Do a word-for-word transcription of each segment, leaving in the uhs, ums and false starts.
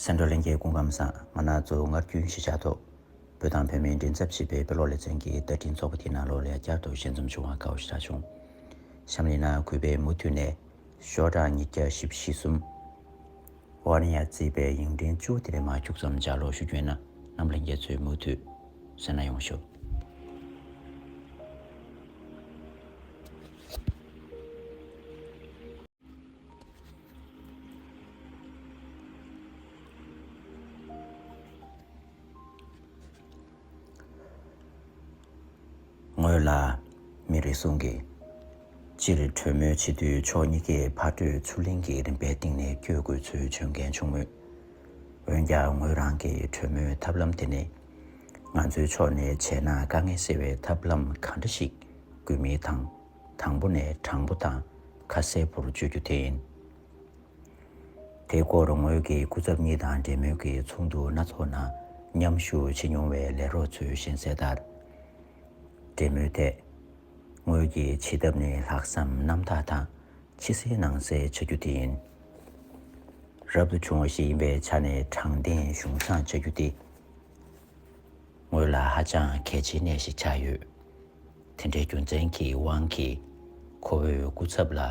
སེམས་འགྲོ་ལྷན་རྒྱས་སྐུ་ཁམས་བཟང་། ང་རང་ཚོ་སྔར་རྒྱུན་གཞིས་ཆགས་ཐོག་བོད་དང་བོད་མིའི་མགྲིན་ཚབ་ཞེས་པའི་དཔེ་ཀློག་ལེ་ཚན་གྱི་བརྡ་འཕྲིན་ཚོགས་པ་དེའི་ནང་ལོགས་ལ་བསྐྱར་དུ་ཞལ་འཛོམས་བྱུང་བ་དགའ་བོ་ཞེ་དྲག་བྱུང་། གཤམ་ལ་ཡིན་ན་གུས་པས་མུ་མཐུད་ནས་ཤོག་གྲངས་ཉིས་བརྒྱ་བཞི་བཅུ་ཞེ་གསུམ། ཝཱ་རན་ཡ་བརྩིས་པའི་ཡིག་ཕྲེང་བཅུ་དེ་ལས་མར་ཁྱུག་ཙམ་ལྗགས་ཀློག་ཞུ་རྒྱུ་ཡིན་ན། རྣམ་པ་ལྷན་རྒྱས་ཚོས་མུ་མཐུད་གསན་གནང་ཡོང་ཤོག། སྔོན་ལ་མི་རེ་ཟུང་གིས་སྤྱིར་གྲོས་མོལ་བྱེད་དུས་ཕྱོགས་གཉིས་ཀས་ཕར་སྤྲོད་ཚུར་ལེན་གྱི་རིམ་པའི་སྟེང་ནས་བསྐྱོད་དགོས་ཚུལ་བརྗོད་མཁན་བྱུང་མོད། འོན་ཀྱང་ངོས་རང་གི་གྲོས་མོལ་ཐབས་ལམ་དེ་ནི་ང་ཚོའི་ཕྱོགས་ནས་བྱས་ན་དཀའ་ངལ་སེལ་བའི་ཐབས་ལམ་གང་འདྲ་ཞིག་དགོས་མིན་དང་། དང་པོ་ནས་དྲང་པོ་དང་ཁ་གསལ་པོར་བརྗོད་རྒྱུ་དེ་ཡིན། དེའི་སྐོར་ངོས་ཀྱི་སྐུ་ཚབ་གཉིས་དང་འབྲེལ་མོལ་གྱི་ཚོགས་འདུ་སྣ་ཚོགས་ནང་མཉམ་ཞུགས་བྱེད་མྱོང་བའི་ལས་རོགས་ཚོས་ཞལ་གསལ་ལྟར། འབྲེལ་མོལ་ཐད། ངོས་ཀྱིས་བྱེད་ཐབས་ནི་ལྷག་བསམ་རྣམ་དག་དང་ཕྱི་གསལ་ནང་གསལ་བྱ་རྒྱུ་དེ་ཡིན། རབ་ཏུ་བྱུང་བ་ཞིག་ཡིན་པའི་ཆ་ནས་དྲང་བདེན་གཞུང་བཟང་བྱ་རྒྱུ་དེ། ངོས་ལ་ཧ་ཅང་གལ་ཆེའི་གནས་ཤིག་ཆགས་ཡོད། དེ་འདྲའི་རྒྱུ་མཚན་གྱི་དབང་གིས་ཁོ་བོས་སྐུ་ཚབ་ལ།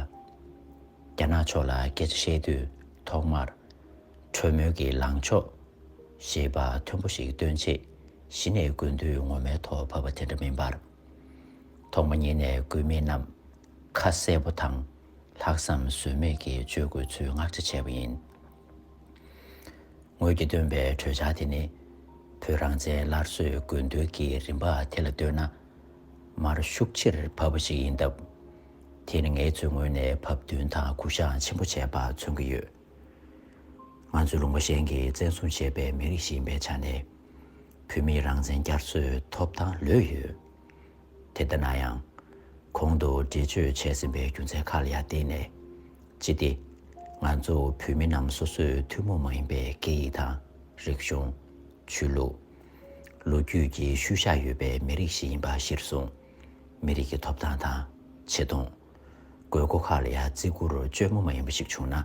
རྒྱ་ནག་ཕྱོགས་ལ་སྐད་ཆ་བཤད་དུས་ཐོག་མར། གྲོས་མོལ་གྱི་ལངས་ཕྱོགས་ཞེས་པ་མཐོན་པོ་ཞིག་སྟོན་ཆེད་གཞི་ནས་དགོས་འདུན་ངོ་མའི་ཐོག་བབས་པ་དེ་འདྲ་མིན་པར། ཐོག་མ་ཉིད་ནས་དགོས་མེད་རྣམས་ཁ་གསལ་པོ་དང་ལྷག་བསམ་ཟོལ་མེད་ཀྱིས་བརྗོད་དགོས་ཚུལ་མངགས་ཆ་བྱས་པ་ཡིན། ངོས་ཀྱིས་བཏོན་པའི་གྲོས་འཆར་དེ་ནི་བོད་རང་བཙན་སླར་གསོའི་དགོས་འདུན་གྱི་རིམ་པ་དེ་ལ་ལྟོས་ན་མར་ཤུགས་ཆེར་བབས་པ་ཞིག་ཡིན་སྟབས། དེ་ནི་ངེད་ཚོའི་ངོས་ནས་བབ་བསྟུན་དང་གུས་ཞབས་ཆེན་པོ་བྱས་པ་མཚོན་གྱི་ཡོད། ང་ཚོའི་ལུང་པ་གཞན་གྱིས་བཙན་བཟུང་བྱས་པའི་མི་རིགས་ཤིག་ཡིན་པའི་ཆ་ནས་བོད་མིའི་རང་བཙན་བསྐྱར་གསོའི་ཐོབ་ཐང་ལོས་ཡོད། དེ་ལྟ་ན་ཡང་། གོང་དུ་འགྲེལ་བརྗོད་བྱས་ཟིན་པའི་རྒྱུ་མཚན་ཁག་ལ་ཡང་བརྟེན་ནས། ཅི་སྟེ། ང་ཚོ་བོད་མི་རྣམས་སོ་སོའི་ཐུན་མོང་མ་ཡིན་པའི་སྐད་ཡིག་དང་རིག་གཞུང་། ཆོས་ལུགས། ལོ་རྒྱུས་ཀྱི་ཤུལ་བཞག་ཡོད་པའི་མི་རིགས་ཤིག་ཡིན་པ་གཞིར་བཟུང་། མི་རིགས་ཀྱི་ཐོབ་ཐང་དང་། ཆེ་མཐོང་། དགོས་མཁོ་ཁག་ལ་ཡང་བརྩི་བཀུར་བཅོས་མ་མ་ཡིན་པ་ཞིག་བྱུང་ན།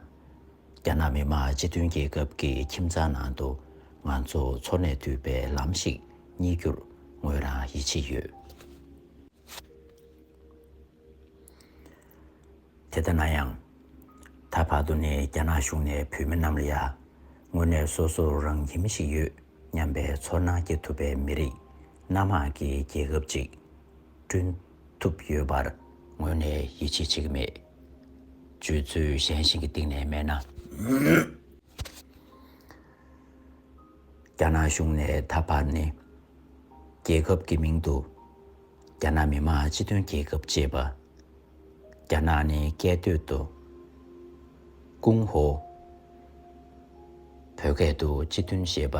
རྒྱ་ནག་མི་དམངས་སྤྱི་མཐུན་རྒྱལ་ཁབ་ཀྱི་ཁྱིམ་ཚང་ནང་དུ་ང་ཚོ་འཚོ་གནས་ཐུབ་པའི་ལམ་ཞིག་རྙེད་རྒྱུར་ངོས་རང་ཡིད་ཆེས་ཡོད། དེ་ལྟ་ན་ཡང་། ད་བར་དུ་ནི་རྒྱ་ནག་གཞུང་ནས་བོད་མི་རྣམས་ལ་ཡ། དངོས་གནས་སོ་སོར་རང་ཁྱིམ་ཞིག་ཡོད་སྙམ་པའི་ཚོར་སྣང་སྐྱེ་ཐུབ་པའི་མི་རིགས་སྣ་མང་གི་རྒྱལ་ཁབ་ཅིག་བསྐྲུན་ཐུབ་ཡོད་པར་དངོས་གནས་ཡིད་ཆེས་བྱེད་ཀྱི་མེད། བརྗོད་ཚུལ་གཞན་ཞིག་གི་སྟེང་ནས་སྨྲས་ན། རྒྱ་ནག་གཞུང་ནས་ད་བར་ནི། རྒྱལ་ཁབ་ཀྱི་མིང་དུ། རྒྱ་ནག་མི་དམངས་སྤྱི་མཐུན་རྒྱལ་ཁབ་ཅེས་པ། རྒྱ་ནག་ནི་སྐད་སྟོད་དུ། ཀུང་ཧོ། བོད་སྐད་དུ་སྤྱི་མཐུན་ཞེས་པ།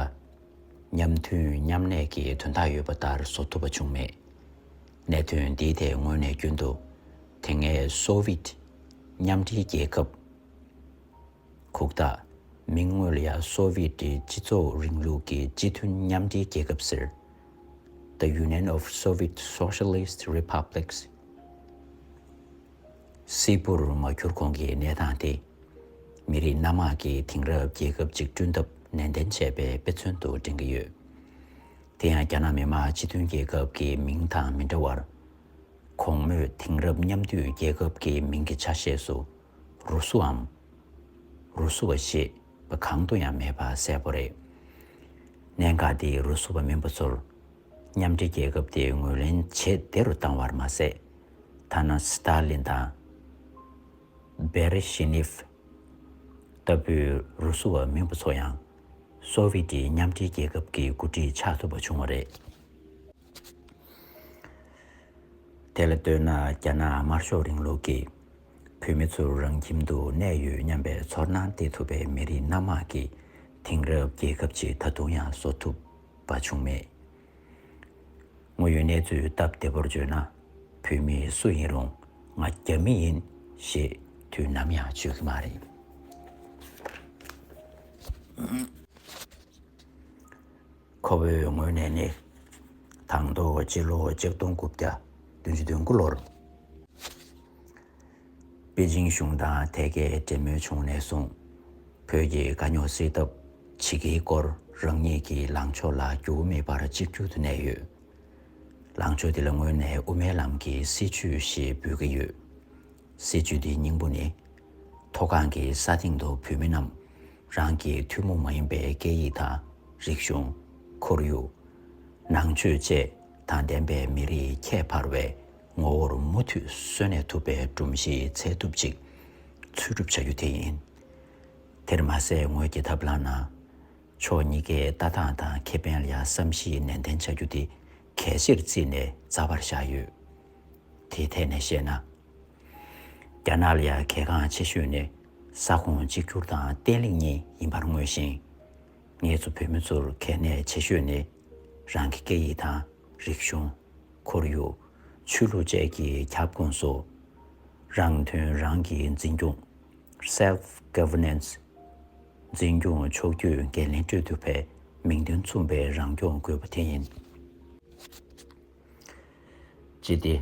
མཉམ་མཐུན་མཉམ་གནས་ཀྱི་དོན་དག་ཡོད་པ་ལྟར་བཟོ་ཐུབ་པ་བྱུང་མེད། གནད་དོན་འདིའི་ཐད་ངོས་ནས་རྒྱུན་དུ། དེ་སྔའི་སོ་བིད་མཉམ་འབྲེལ་རྒྱལ་ཁབ། ཁུག་རྟ། མིང་དངོས་ལ་ཡང་སོ་བིད་སྤྱི་ཚོགས་རིང་ལུགས་ཀྱི་སྤྱི་མཐུན་མཉམ་འབྲེལ་རྒྱལ་ཁབ་ཟེར། The Union of Soviet Socialist Republics། སིལ་བུར་མ་གྱུར་གོང་གི་གནས་སྟངས་དེ། མི་རིགས་སྣ་མང་གི་དེང་རབས་རྒྱལ་ཁབ་ཅིག་བསྐྲུན་ཐབས་ནན་ཏན་བྱས་པའི་དཔེ་མཚོན་དུ་འདྲེན་གྱི་ཡོད། དེ་ཡང་རྒྱ་ནག་མི་དམངས་སྤྱི་མཐུན་རྒྱལ་ཁབ་ཀྱི་མིང་དང་མི་འདྲ་བར། གོང་སྨོས་དེང་རབས་མཉམ་འདུས་རྒྱལ་ཁབ་ཀྱི་མིང་གི་ཆ་ཤས་སུ་རུ་སུའམ་རུ་སུ་བ་ཞེས་པ་གང་དུ་ཡང་མེད་པ་གསལ་པོ་རེད། གནད་འགག་འདིས་རུ་སུ་བ་མིན་པ་ཚོར་མཉམ་འབྲེལ་རྒྱལ་ཁབ་དེ་ངོས་ལེན་བྱེད་བདེ་རུ་བཏང་བར་མ་ཟད། ཐ་ན་སི་ཏཱ་ལིན་དང་བེ་རི་ཤི་ནིབ་ལྟ་བུའི་རུ་སུ་བ་མིན་པ་ཚོ་ཡང་སོ་བི་ཏི་མཉམ་འབྲེལ་རྒྱལ་ཁབ་ཀྱི་འགོ་ཁྲིད་ཆགས་ཐུབ་པ་བྱུང་བ་རེད། དེ་ལ་ལྟོས་ན་རྒྱ་ནག་དམར་ཤོག་རིང་ལུགས་ཀྱིས་བོད་མི་ཚོར་རང་ཁྱིམ་དུ་གནས་ཡོད་སྙམ་པའི་ཚོར་སྣང་སྟེར་ཐུབ་པའི་མི་རིགས་སྣ་མང་གི་དེང་རབས་རྒྱལ་ཁབ་ཅིག་ད་དུང་ཡང་བཟོ་ཐུབ་པ་བྱུང་མེད། དངོས་ཡོད་གནས་ཚུལ་སྟབས་བདེ་པོར་བརྗོད་ན། བོད་མི་སུ་ཡིན་རུང་ང་རྒྱ་མི་ཡིན་ཞེས་དུས་ནམ་ཡང་བརྗོད་ཀྱི་མ་རེད། ཁོ་བོའི་ངོས་ནས་ནི། དང་ཐོག་སྤྱི་ལོ་ཆིག་སྟོང་དགུ་བརྒྱ་བདུན་ཅུ་དོན་དགུ་ལོར། པེ་ཅིང་གཞུང་དང་དེ་གའི་འབྲེལ་མོལ་བྱུང་ནས་བཟུང་། བོད་ཀྱི་དཀའ་རྙོག་སེལ་ཐབས་ བྱེད་ཀྱི་སྐོར་རང་ཉིད་ཀྱི་ལངས་ཕྱོགས་ལ་འགྱུར་བ་མེད་པར་གཅིག་གྱུར་དུ་གནས་ཡོད། ལངས་ཕྱོགས་འདི་ལ་ངོས་ནས་དབུ་མའི་ལམ་གྱི་སྲིད་བྱུས་ཞེས་འབོད་ཀྱི་ཡོད། སྲིད་བྱུས་འདིའི་སྙིང་པོ་ནི། མཐོ་སྒང་གི་ས་སྟེང་དུ་བོད་མི་རྣམས་རང་གི་ཐུན་མོང་མ་ཡིན་པའི་སྐད་ཡིག་དང་། རིག་གཞུང་། ཁོར་ཡུག་ནང་ཆོས་བཅས་དང་ལྡན་པའི་མི་རིགས་ཁྱད་འཕགས་པའི་ངོ་བོར་མུ་མཐུད་གསོན་གནས་ཐུབ་པའི་སྒྲོམ་གཞི་འཚོལ་ཐུབ་ཅིག་འཚོལ་སྒྲུབ་བྱ་རྒྱུ་དེ་ཡིན། དེར་མ་ཟད། ངོས་ཀྱི་ཐབས་ལམ་ནང་ཕྱོགས་གཉིས་ཀའི་ལྟ་སྟངས་དང་ཁེ་ཕན་ལ་ཡང་བསམ་གཞིག་ནན་ཏན་བྱ་རྒྱུ་དེ་གལ་ཆེར་བརྩིས་ནས་རྩ་བར་བཞག་ཡོད། དེའི་ཐད་ནས་བཤད་ན། རྒྱ་ནག་ལ་ཡང་གལ་འགངས་ཆེ་ཤོས་ནི་ས་ཁོངས་གཅིག་གྱུར་དང་བརྟན་ལྷིང་གཉིས་ཡིན་པར་མངོན་ཞིང་། ངེད་ཚོ་བོད་མི་ཚོར་གལ་གནད་ཆེ་ཤོས་ནི་རང་གི་སྐད་ཡིག་དང་། རིག་གཞུང་། ཁོར་ཡུག་ཆོས་ལུགས་བཅས་ཀྱི་ཁྱབ་ཁོངས་སུ་རང་དོན་རང་གིས་འཛིན་སྐྱོང་། Self Governance། འཛིན་སྐྱོང་ཕྱོགས་བསྡུས་འགན་ལེན་སྤྲོད་ཐུབ་པའི་མིང་དོན་མཚུངས་པའི་རང་སྐྱོང་དགོས་པ་དེ་ཡིན། ཅི་སྟེ།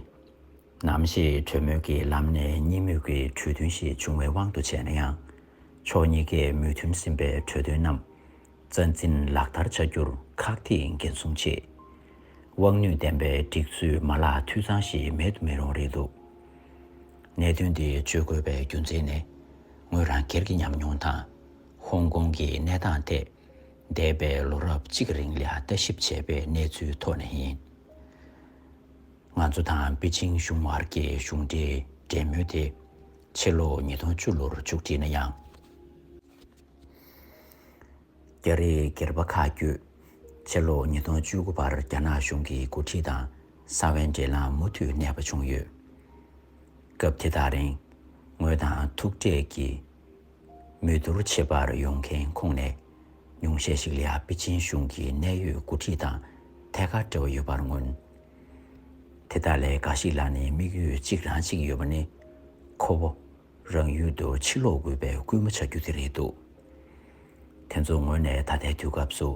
ནམ་ཞིག་གྲོས་མོལ་གྱི་ལམ་ནས་གཉིས་མོས་ཀྱི་གྲོས་མཐུན་ཞིག་བྱུང་བའི་དབང་དུ་བྱས་ན་ཡང་། ཕྱོགས་གཉིས་ཀས་མོས་མཐུན་ཟིན་པའི་གྲོས་དོན་རྣམས་རྩ་འཛིན་ལག་བསྟར་བྱ་རྒྱུར་ཁག་ཐེག་འགན་སྲུང་ཆེད། དབང་ནུས་ལྡན་པའི་སྒྲིག་འཛུགས་མ་ལག་འཐུས་ཚང་ཞིག་མེད་དུ་མི་རུང་རེད་འདུག་གནད་དོན་འདི་བརྗོད་དགོས་པའི་རྒྱུ་མཚན་ནི། ངོས་རང་སྒེར་གྱི་ཉམས་མྱོང་དང་། ཧོང་ཀོང་གི་གནས་སྟངས་ཐད། འདས་པའི་ལོ་རབས་གཅིག་རིང་ལ་ལྟ་ཞིབ་བྱས་པའི་གནས་ཚུལ་ཐོག་ནས་ཡིན། ང་ཚོ་དང་པེ་ཅིང་གཞུང་བར་གྱི་གཞུང་འབྲེལ་འབྲེལ་མོལ་དེ་ཕྱི་ལོ་ཉིས་སྟོང་བཅུ་ལོར་མཇུག་བསྒྲིལ་ན་ཡང་། རྒྱ་རིགས་སྒེར་པ་ཁག་བརྒྱུད། ཕྱི་ལོ་ཉིས་སྟོང་བཅུ་དགུ་བར་རྒྱ་ནག་གཞུང་གི་འགོ་ཁྲིད་དང་གསང་བའི་འབྲེལ་ལམ་མུ་མཐུད་གནས་པ་བྱུང་ཡོད། སྐབས་དེ་དག་རིང་། ངོས་དང་ཐུག་འཕྲད་ཀྱིས་མོས་བསྡུར་བྱེད་པར་ཡོང་མཁན་ཁོངས་ནས། ཉུང་ཤས་ཤིག་ལ་ཡང་པེ་ཅིན་གཞུང་གི་གནད་ཡོད་འགོ་ཁྲིད་དང་ཐད་ཀར་འབྲེལ་བ་ཡོད་པར་མངོན། དེ་དག་ལས་འགའ་ཞིག་ལ་ནི་དམིགས་ཡུལ་གཅིག་རང་གཅིག་ཡོད་པ་ནི། ཁོ་བོ་རང་ཡུལ་དུ་ཕྱིར་ལོག་དགོས་པའི་སྐུལ་མ་བྱ་རྒྱུ་དེ་རེད་འདུག་དེ་ཚོ་ངོས་ནས་ད་ལྟའི་དུས་སྐབས་སུ་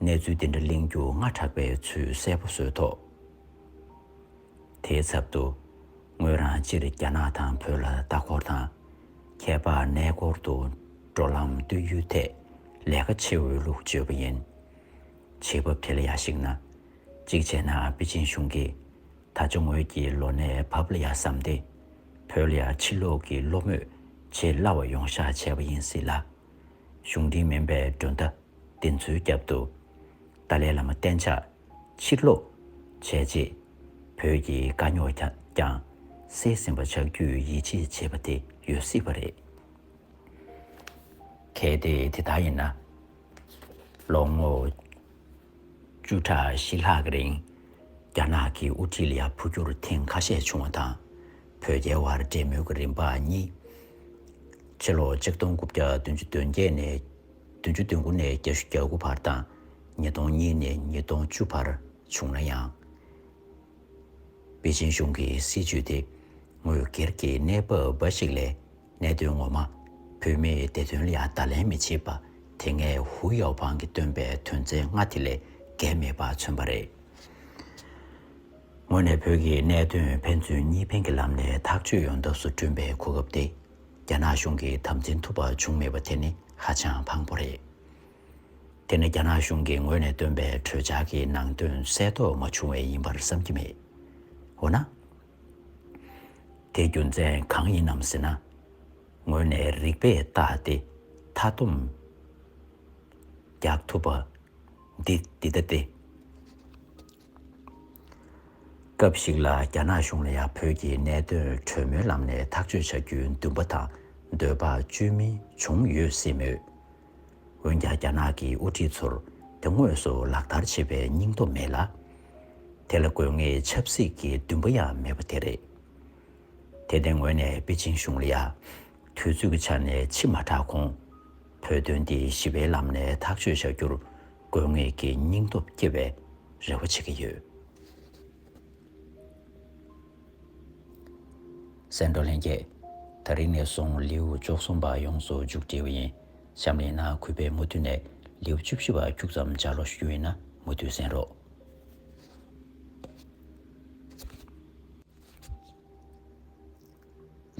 གནས་ཚུལ་འདི་འདྲ་གླེང་རྒྱུ་སྔ་དྲགས་པའི་ཚུལ་གསལ་པོ་བཟོས་ཐོག་དེའི་ཚབ་ཏུ། ངོས་རང་སྤྱིར་རྒྱ་ནག་དང་བོད་ལ་ལྟ་སྐོར་དང་། ཁྱད་པར་གནས་སྐོར་དུ་འགྲོ་ལམ་བཏོད་ཡུལ་ཐད་ལས་ཀ་བྱེད་འོས་ལུགས་བརྗོད་པ་ཡིན། བྱེད་བབ་དེ་ལ་ཡང་གཞིགས་ན། གཅིག་བྱས་ན་པེ་ཅིན་གཞུང་གིས་ད་ཆ་ངོས་ཀྱི་ལོ་ནའི་བབ་ལ་ཡང་བསམ་སྟེ། བོད་ལ་ཡང་ཕྱིར་ལོག་གི་བློ་མོས་བྱེད་སླ་བ་ཡོང་ཤག་བྱས་པ་ཡིན་སྲིད་ལ། གཞུང་འབྲེལ་མིན་པའི་མགྲོན་བརྡ་འདི་ཚོའི་རྒྱབ་ཏུ། ཏཱ་ལའི་བླ་མ་གཏན་འཇགས་ཕྱིར་ལོག་བྱས་རྗེས། བོད་ཀྱི་དཀའ་རྙོག་ཀྱང་སེལ་ཟིན་པ་ཆགས་རྒྱུའི་ཡིད་ཆེས་བྱེད་པ་དེ་ཡོད་སྲིད་པ་རེད། གལ་ཏེ་དེ་ལྟར་ཡིན་ན། ལོ་ངོ་བཅུ་ཕྲག་བཞི་ལྷག་གི་རིང་། རྒྱ་ནག་གི་དབུ་ཁྲིད་ལ་ཡང་འཕོ་འགྱུར་ཐེངས་ཁ་ཤས་བྱུང་བ་དང་། བོད་རྒྱའི་དབར་འབྲེལ་མོལ་གྱི་རིམ་པ་གཉིས། ཕྱི་ལོ་ཆིག་སྟོང་དགུ་བརྒྱ་བདུན་ཅུ་དོན་བརྒྱད་ནས་བདུན་ཅུ་དོན་དགུ་ནས་བརྒྱད་ཅུ་གྱ་དགུ་བར་དང་། ཉིས་སྟོང་གཉིས་ནས་ཉིས་སྟོང་བཅུ་བར་བྱུང་ན་ཡང་། པེ་ཅིན་གཞུང་གི་སྲིད་བྱུས་དེ་ངོས་སྒེར་གྱི་གནས་བབ་འབའ་ཞིག་ལས། གནད་དོན་ངོ་མ་བོད་མིའི་བདེ་དོན་ལ་ཡང་བརྡ་ལན་མི་བྱེད་པ་དེ་སྔའི་ཧུའུ་ཡའོ་པང་གིས་བཏོན་པའི་དོན་ཚན་ལྔ་དེ་ལས་འགལ་མེད་པ་མཚོན་པ་རེད། དངོས་གནས་བོད་ཀྱི་གནད་དོན་ཕན་ཚུན་གཉིས་ཕན་གྱི་ལམ་ནས་ཐག་གཅོད་ཡོང་ཐབས་སུ་བསྐྲུན་པའི་གོ་སྐབས་དེ་རྒྱ་ནག་གཞུང་གིས་དམ་འཛིན་ཐུབ་པ་བྱུང་མེད་པ་དེ་ནི་ཧ་ཅང་ཕངས་པོ་རེད། དེ་ནི་རྒྱ་ནག་གཞུང་གིས་ངོས་ནས་བཏོན་པའི་གྲོས་འཆར་གྱི་ནང་དོན་གསལ་རྟོགས་མ་བྱུང་བས་ཡིན་པར་བསམ་གྱི་མེད། འོ་ན། དེའི་རྒྱུ་མཚན་གང་ཡིན་ནམ་ཟེར་ན། ངོས་ནས་རིགས་པས་བརྟགས་ཏེ་མཐའ་སྡོམ་རྒྱག་ཐུབ་པ་འདི་འདི་ལྟ་སྟེ། སྐབས་ཤིག་ལ་རྒྱ་ནག་གཞུང་ལ་ཡང་བོད་ཀྱི་གནད་དོན་གྲོས་མོལ་ལམ་ནས་ཐག་གཅོད་བྱ་རྒྱུའི་འདུན་པ་དང་འདོད་པ་བཅོས་མིན་བྱུང་ཡོད་སྲིད་མོད། འོན་ཀྱང་རྒྱ་ནག་གི་དབུ་ཁྲིད་ཚོར་དེ་དངོས་སུ་ལག་བསྟར་བྱེད་པའི་སྙིང་སྟོབས་མེད་ལ། དེ་ལ་དགོས་ངེས་ཆབ་སྲིད་ཀྱི་འདུན་པ་ཡང་མེད་པ་དེ་རེད། དེར་བརྟེན་ངོས་ནས་པེ་ཅིན་གཞུང་ལ་ཡང་དུས་ཚོད་ཀྱི་ཆ་ནས་ཕྱི་མ་དྲགས་གོང་། བོད་དོན་འདི་ཞི་བའི་ལམ་ནས་ཐག་གཅོད་བྱ་རྒྱུར་དགོས་ངེས་ཀྱི་སྙིང་སྟོབས་སྐྱེ་བའི་རེ་བ་བྱེད་ཀྱི་ཡོད། གསན་གྲོགས་ལྷན་རྒྱས། ད་རིང་ནས་བཟུང་ལེའུ་བཅུ་གསུམ་པ་ཡོངས་སུ་མཇུག་སྒྲིལ་བ་ཡིན། གཤམ་ལ་ཡིན་ན་གུས་པས་མུ་མཐུད་ནས་ལེའུ་བཅུ་བཞི་པ་ཁྱུག་ཙམ་ལྗགས་ཀློག་ཞུ་རྒྱུ་ཡིན་ན་མུ་མཐུད་གསན་རོགས།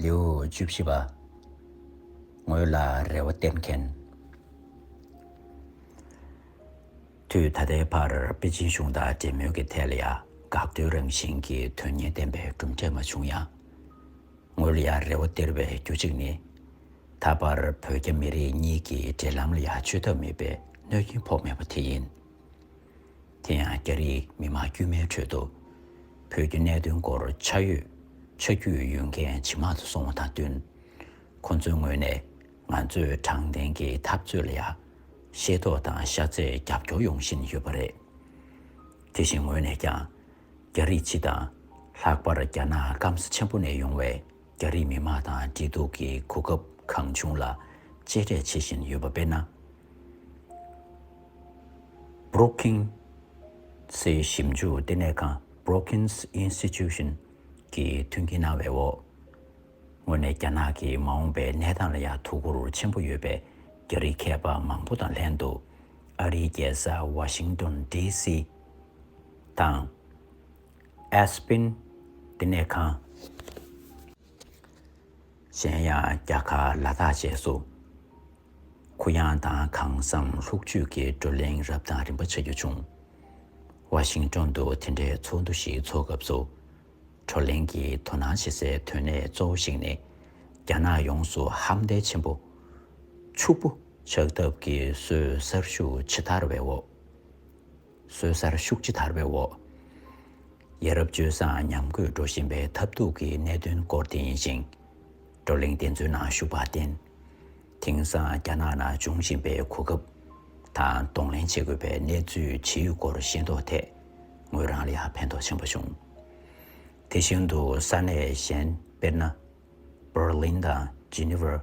ལེའུ་བཅུ་བཞི་པ། ངོས་ལ་རེ་བ་བསྟེན་མཁན། དུས་ད་ལྟའི་བར་པེ་ཅིན་གཞུང་དང་འབྲེལ་མོལ་གྱི་ཐད་ལ་ཡང་འགག་སྡོད་རང་བཞིན་གྱི་དོན་གཉེར་ལྡན་པའི་གྲུབ་འབྲས་མ་བྱུང་ཡང་། ངོས་ལ་ཡང་རེ་བ་སྟེར་བའི་རྒྱུ་གཅིག་ནི། ད་བར་བོད་རྒྱ་མི་རིགས་གཉིས་ཀྱི་འབྲེལ་ལམ་ལ་ཡང་བཅོས་ཐབས་མེད་པའི་གནོད་སྐྱོན་ཕོག་མེད་པ་དེ་ཡིན། དེ་ཡང་རྒྱ་རིགས་མི་མང་དཀྱུས་མའི་ཁྲོད་དུ། བོད་ཀྱི་གནད་དོན་སྐོར་ཆ་ཡོད་ཆ་རྒྱུས་ཡོད་མཁན་ཇེ་མང་དུ་སོང་བ་དང་བསྟུན། ཁོ་ཚོའི་ངོས་ནས་ང་ཚོས་དྲང་བདེན་གྱི་འཐབ་རྩོད་ལ་ཡང་ཤེས་རྟོགས་དང་ཤ་ཚའི་རྒྱབ་སྐྱོར་ཡོང་བཞིན་ཡོད་པ་རེད། དེ་བཞིན་ངོས་ནས་ཀྱང་། རྒྱ་རིགས་སྤྱི་དང་། ལྷག་པར་རྒྱ་ནག་སྐམ་ས་ཆེན་པོ་ནས་ཡོང་བའི་རྒྱ་རིགས་མི་མང་དང་འབྲེལ་གཏུག་གི་གོ་སྐབས་གང་བྱུང་ལ་གཅེས་སྤྲས་བྱེད་བཞིན་ཡོད་པ་དཔེར་ན། Brookings་ཞིབ་འཇུག་ལྟེ་གནས་ཁང་། Brookings Institution་གིས་མཐུན་རྐྱེན་གནང་བའི་འོག་ངོས་ནས་རྒྱ་ནག་གི་མ་འོངས་པའི་གནས་སྟངས་ལ་ཡང་ཐུགས་ཁུར་ཆེན་པོ་ཡོད་པའི་རྒྱ་རིགས་མཁས་པ་མང་པོ་དང་ལྷན་དུ། ཨ་རིའི་རྒྱལ་ས་ཝ་ཤིང་ཏོན་ཌི་སི་དང་། ཨེས་པིན་ལྟེ་གནས་ཁང་། གཞན་ཡང་རྒྱ་གར་ལ་དྭགས་བཅས་སུ། གུ་ཡངས་དང་གང་འཚམ་ལྷུག་བརྗོད་ཀྱི་བགྲོ་གླེང་རབ་དང་རིམ་པ་བྱ་རྒྱུ་བྱུང་། ཝ་ཤིང་ཏོན་དུ་དེ་འདྲའི་ཚོགས་འདུ་ཞིག་འཚོགས་སྐབས་སུ། བགྲོ་གླེང་གི་དོ་སྣང་བྱེད་སའི་དོན་གནད་གཙོ་བོ་ཞིག་ནི། རྒྱ་ནག་ཡོངས་སུ་ཧམ་ཟླའི་ཆེན་པོ་ཕྱུག་པོ་ཆགས་ཐབས་ཀྱི་སྲོལ་གསར་ཞུགས་ཇེ་དར་བའི་འོག་སྲོལ་གསར་ཤུགས་ཇེ་དར་བའི་འོག་ཡ་རབས་སྤྱོད་བཟང་ཉམས་རྒུད་འགྲོ་བཞིན་པའི་ཐབས་སྡུག་གི་གནད་དོན་སྐོར་དེ་ཡིན་ཞིང་། བགྲོ་གླེང་དེ་ཚོའི་ནང་ཞུགས་པར་བརྟེན། དེང་སང་རྒྱ་ནག་ནང་འབྱུང་བཞིན་པའི་གོ་སྐབས་དང་གདོང་ལེན་བྱེད་དགོས་པའི་གནས་ཚུལ་ཇི་ཡོད་སྐོར་ཤེས་རྟོགས་ཐད་ངོས་རང་ལ་ཡང་ཕན་ཐོགས་ཆེན་པོ་བྱུང་། དེ་བཞིན་དུ་ས་གནས་གཞན་དཔེར་ན། པར་ལིན་དང་ཇི་ནི་ཝར།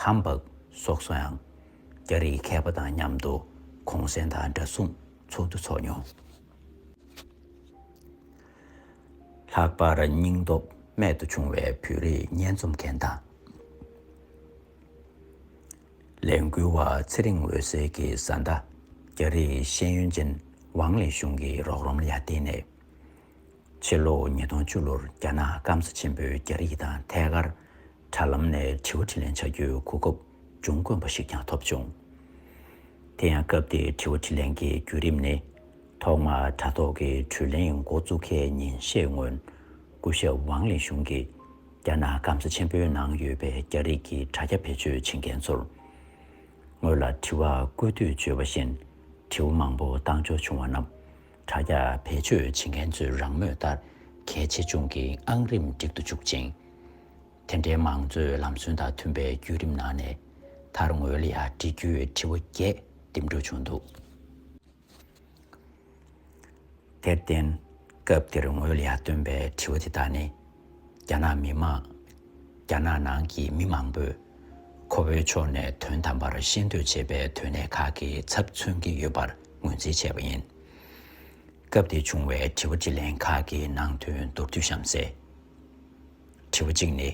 ཧམ་སྦག་སོགས་སུའང་རྒྱ་རིགས་མཁས་པ་དང་མཉམ་དུ་གུང་སེང་དང་འདྲ་མཚུངས་ཚོགས་འདུ་འཚོགས་མྱོང་། ལྷག་པར་སྙིང་སྟོབས་རྨད་དུ་བྱུང་བའི་བོད་རིགས་སྙན་རྩོམ་མཁན་དང་། ལས་འགུལ་བ་ཚེ་རིང་འོད་ཟེར་གྱི་བཟའ་ཟླ་རྒྱ་རིགས་ཤེས་ཡོན་ཅན་ཝང་ལི་ཞུང་གི་རོགས་རམ་ལ་ཡང་བརྟེན་ནས། ཕྱི་ལོ་ཉིས་སྟོང་བཅུ་ལོར་རྒྱ་ནག་སྐམ་ས་ཆེན་པོའི་རྒྱ་རིགས་དང་ཐད་ཀར་དྲ་ལམ་ནས་དྲི་བ་དྲིས་ལན་བྱ་རྒྱུའི་གོ་སྐབས་འབྱུང་དཀོན་པ་ཞིག་ཀྱང་ཐོབ་བྱུང་། དེ་ཡང་སྐབས་དེའི་དྲི་བ་དྲིས་ལན་གྱི་བརྒྱུད་རིམ་ནི། ཐོག་མར་དྲ་ཐོག་གི་དྲིས་ལན་འགོ་བཙུགས་མཁན་ཉིན་ཤས་སྔོན། སྐུ་ཞབས་ཝང་ལི་ཞུང་གིས་རྒྱ་ནག་སྐམ་ས་ཆེན་པོའི་ནང་ཡོད་པའི་རྒྱ་རིགས་ཀྱི་དྲ་རྒྱ་བེད་སྤྱོད་བྱེད་མཁན་ཚོར། ངོས་ལ་དྲི་བ་བཀོད་དུས་བརྗོད་པ་བཞིན་དྲི་བ་མང་པོ་བཏང་ཆོག་བྱུང་བ་རྣམས། དྲ་རྒྱ་བེད་སྤྱོད་བྱེད་མཁན་ཚོའི་རང་མོས་ལྟར་གལ་ཆེ་ཆུང་གི་ཨང་རིམ་སྒྲིག་ཏུ་བཅུག་ཅིང་། དེ་འདྲའི་མང་གཙོའི་ལམ་སྲོལ་དང་མཐུན་པའི་བརྒྱུད་རིམ་ནང་ནས་མཐར་ངོས་ལ་ཡང་འབྲི་རྒྱུའི་དྲི་བ་བརྒྱད་འདེམས་སྒྲུག་བྱུང་འདུག་དེར་བརྟེན། སྐབས་དེར་ངོས་ལ་ཡང་བཏོན་པའི་དྲི་བ་དེ་དག་ནི། རྒྱ་ནག་མི་དམངས། རྒྱ་ནག་ནང་གི་མི་མང་པོས་ཁོ་བོའི་ཕྱོགས་ནས་དོན་དམ་པར་ཤེས་འདོད་བྱེད་པའི་དོན་གནད་ཁག་གི་ཚབ་མཚོན་གྱི་ཡོད་པར་ངོས་འཛིན་བྱས་པ་ཡིན། སྐབས་དེར་བྱུང་བའི་དྲི་བ་དྲིས་ལན་ཁག་གི་ནང་དོན་མདོར་བསྡུས་ཤམ་གསལ། དྲི་བ་གཅིག་ནི།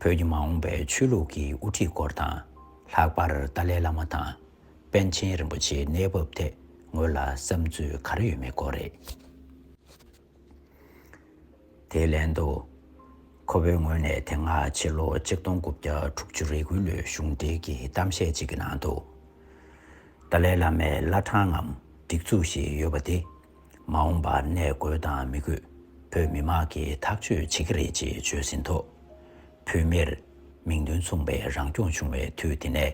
བོད་ཀྱི་མ་འོངས་པའི་ཆོས་ལུགས་ཀྱི་དབུ་ཁྲིད་སྐོར་དང་། ལྷག་པར་ཏཱ་ལའི་བླ་མ་དང་། པཎ་ཆེན་རིན་པོ་ཆེའི་གནས་བབ་ཐད་ངོས་ལ་བསམ་ཚུལ་ག་རེ་ཡོད་མེད་སྐོར་རེད། དེའི་ལན་དུ། ཁོ་བོའི་ངོས་ནས་དེ་སྔ་ཕྱི་ལོ་ཆིག་སྟོང་དགུ་བརྒྱ་དྲུག་ཅུ་རེ་དགུའི་ལོའི་གཞུང་འབྲེལ་གྱི་གཏམ་བཤད་ཅིག་གི་ནང་དུ། ཏཱ་ལའི་བླ་མའི་བླ་བྲང་ངམ་སྒྲིག་འཛུགས་ཤིག་ཡོད་པ་དེ། མ་འོངས་པར་གནས་དགོས་དང་མི་དགོས། བོད་མི་མང་གིས་ཐག་གཅོད་བྱེད་ཀྱི་རེད་ཅེས་བརྗོད་ཟིན་ཐོག་བོད་མིར་མིང་དོན་མཚུངས་པའི་རང་སྐྱོང་བྱུང་བའི་དུས་དེ་ནས།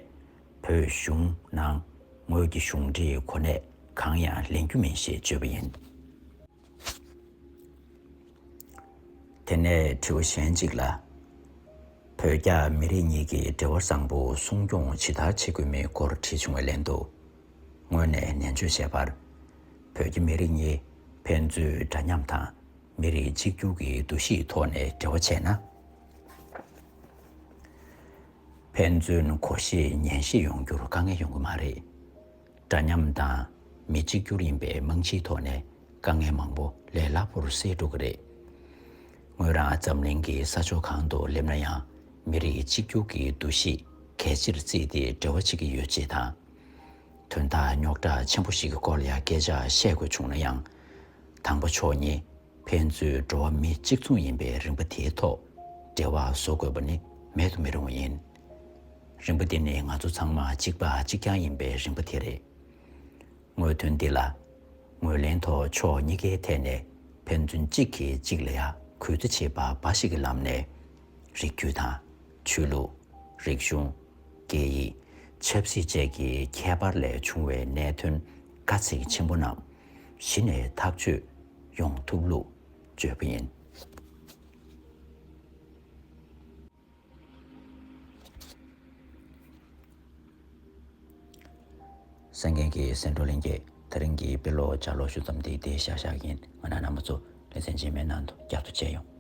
བོད་གཞུང་ནང་ངོས་ཀྱི་གཞུང་འབྲེལ་གོ་གནས་གང་ཡང་ལེན་རྒྱུ་མིན་ཞེས་བརྗོད་པ་ཡིན། དེ་ནས་དྲི་བ་གཞན་གཅིག་ལ། བོད་རྒྱ་མི་རིགས་གཉིས་ཀྱི་འབྲེལ་བ་བཟང་པོ་སྲུང་སྐྱོང་ཇི་ལྟར་བྱེད་དགོས་མིན་སྐོར་དྲིས་བྱུང་བའི་ལན་དུ། ངོས་ནས་ནན་བརྗོད་བྱས་པར། བོད་རྒྱ་མི་རིགས་གཉིས་ཕན་ཚུན་འདྲ་མཉམ་དང་མི་རིགས་གཅིག་གྱུར་གྱི་འདུ་ཤེས་ཐོག་ནས་འབྲེལ་བ་བྱས་ན། ཕན་ཚུན་གོ་ཤེས་ཉན་ཤེས་ཡོང་རྒྱུར་དཀའ་ངལ་ཡོང་གི་མ་རེད། འདྲ་མཉམ་དང་མི་གཅིག་གྱུར་ཡིན་པའི་རྨང་གཞིའི་ཐོག་ནས་དཀའ་ངལ་མང་པོ་ལས་སླ་པོར་སེལ་འགྲོ་གི་རེད། ངོས་རང་འཛམ་གླིང་གི་ས་ཕྱོགས་གང་དུ་སླེབས་ན་ཡང་མི་རིགས་གཅིག་གྱུར་གྱི་འདུ་ཤེས་གལ་ཆེར་བརྩིས་ཏེ་འབྲེལ་བ་བྱེད་ཀྱི་ཡོད་ཅེས་དང་། དོན་དག་རྙོག་དྲ་ཆེན་པོ་ཞིག་གི་སྐོར་ལ་ཡང་སྐད་ཆ་བཤད་དགོས་བྱུང་ན་ཡང་། དང་པོ་ཕྱོགས་གཉིས་ཕན་ཚུན་འགྲོ་བ་མི་གཅིག་མཚུངས་ཡིན་པའི་རིམ་པ་དེའི་ཐོག་འབྲེལ་བ་བཟོ་དགོས་པ་ནི་མེད་དུ་མི་རུང་བ་ཡིན། རིམ་པ་དེ་ནི་ང་ཚོ་ཚང་མ་གཅིག་པ་གཅིག་རྐྱང་ཡིན་པའི་རིམ་པ་དེ་རེད། དངོས་དོན་འདི་ལ་ངོས་ལེན་ཐོག་ཕྱོགས་གཉིས་ཀའི་ཐད་ནས་ཕན་ཚུན་གཅིག་གིས་གཅིག་ལ་ཡ་གུས་བརྩི་བྱེད་པ་འབའ་ཞིག་གི་ལམ་ནས་རིགས་རྒྱུད་དང་ཆོས་ལུགས། རིག་གཞུང་། སྐད་ཡིག་ཆབ་སྲིད་བཅས་ཀྱི་ཁྱད་པར་ལས་བྱུང་བའི་གནད་དོན་དཀའ་ཚེགས་ཆེན་པོ་རྣམས་གཞི་ནས་ཐག་གཅོད་ཡོང་ཐུབ་ལུགས་བརྗོད་པ་ཡིན། གསན་མཁན་གྱི་སེམས་སྤྲོ་ལྷན་རྒྱས། དེ་རིང་གི་དཔེ་ཀློག་ལྗགས་ཀློག་ཞུ་མཚམས་འདི་འདིར་བཞག་བཞག་ཡིན། ང་རང་རྣམ་པ་ཚོ་ལེ་ཚན་རྗེས་མའི་ནང་དུ་བསྐྱར་དུ་མཇལ་ཡོང་།